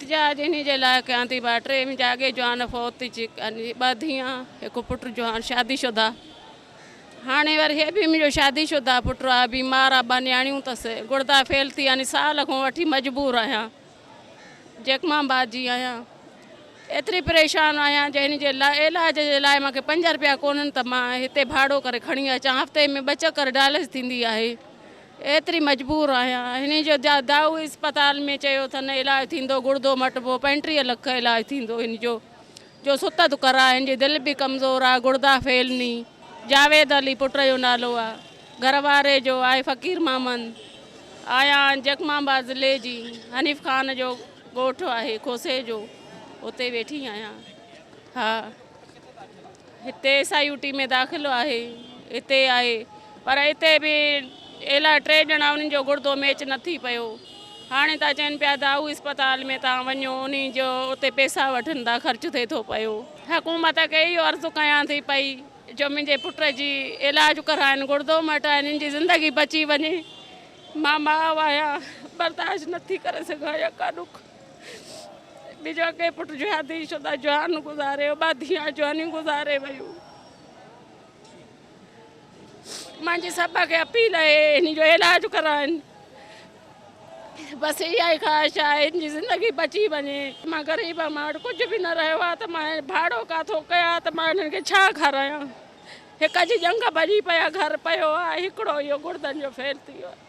احتجاج انهي جي لاء ڪيان ٿي ڀاء ٽي منهنجا اڳي جوان فوت ٿي چڪا آهن ٻه ڌيئان هڪ پٽ جوان شادي شده هاڻي وري هي به منهنجو شادي شده پٽ آ بيمار آ ٻه نياڻيون اٿس گڙدا فيل ٿي ويا سال کان وٺي مجبور آهيان جيڪب آباد جي آهيان ايتري پريشان آهيان جو هن جي لاء علاج جي لاء مونکي پنج رپيا ڪونهن ته مان هتي ڀاڙو ڪري کڻي اچان هفتي ۾ ٻه چڪر ڊائلس ٿيندي آهي ايتري مجبور آهيان هن جو دائو اسپتال ۾ چيو اٿن علاج ٿيندو گڙدو مٽبو 35 لک علاج ٿيندو هن جو جو ستت ڪرا هن جي دل به ڪمزور آ گڙدا فيل ني جاويد علي پٽ جو نالو آ گهر واري جو آهي فقير محمد آيان جيڪب آباد ضلعي جي حنيف خان جو ڳوٺ آهي کوسي جو اتي ويٺي آهيان ها هتي ايس I U ٽي ۾ داخل آهي هتي آهي پر هتي به الائي ٽي ڄڻا انهن جو گڙدو ميچ نه ٿي پيو هاڻي ٿا چون پيا دائو اسپتال ۾ تان وڃو انهي جو اتي پيسا وٺن ٿا خرچ ٿئي ٿو پيو. حڪومت کي اهو عرض ڪيان ٿي پئي جو منهنجي پٽ جي علاج ڪرائن گڙدو مٽائن هن جي زندگي بچي وڃي مان ماء آهيان برداشت نه ٿي ڪري سگهان يڪا ڏک. منهنجو اڳئين پٽ شادي شده جوان گذاري ويو، ٻه ڌيئان جوانيون گذاري ويون. منهنجي سڀ کي اپيل آهي هن جو علاج ڪرائن. بس اها ئي خواهش آهي هن جي زندگي بچي وڃي. مان غريب آهيان مان وٽ ڪجهه به نه رهيو آهي ته مان ڀاڙو ڪاٿو ڪيان ته مان هنن کي ڇا کارايان. هڪ جي ڄنگهه ڀڄي پئي آهي گهر پيو آهي هڪڙو اهو گڙدن جو فيل ٿي ويو آهي.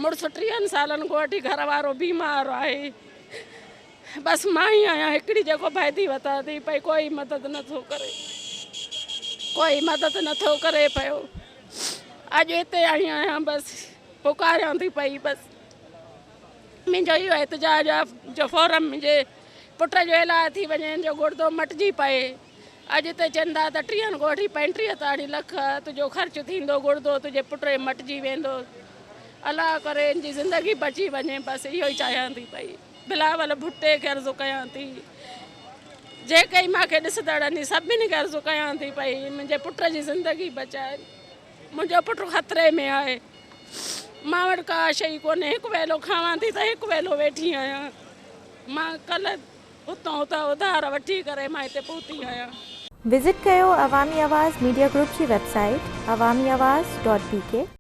مڙس ٽيهن سالن کان وٺي گهر وارو بيمار آهي بس مان ئي آهيان هڪڙي جيڪو ڀائدي وتان ٿي پئي ڪوئي مدد نٿو ڪري ڪوئي مدد نٿو ڪري پيو اڄ هتي آئي آهيان بس پڪاريان ٿي پئي بس منهنجو اهو احتجاج آهي جو فورم منهنجي پٽ جو علاج ٿي وڃي هن جو گڙدو مٽجي پئي اڄ ته چون ٿا ته ٽيهن کان وٺي 35 تاڻي لک تنهنجو خرچ ٿيندو گڙدو تنهنجي پٽ جو مٽجي ويندو الله ڪري هن جي زندگي بچي وڃي بس اهو ئي چاهيان ٿي پئي بلاول ڀٽي کي عرض ڪيان ٿي جيڪي ئي مان کي ڏسندڙ آهن سڀني کي عرض ڪيان ٿي پئي منهنجي پٽ جي زندگي بچائن منهنجو پٽ خطري ۾ آهي مان وٽ ڪا شيء ڪونهي هڪ ويلو کاوان ٿي ته هڪ ويلو ويٺي آهيان مان ڪلهه اتان اتان اڌار وٺي ڪري مان هتي پهتي آهيان. وزٽ ڪيو عوامي آواز ميڊيا گروپ جي website Awami Awaz dot B K.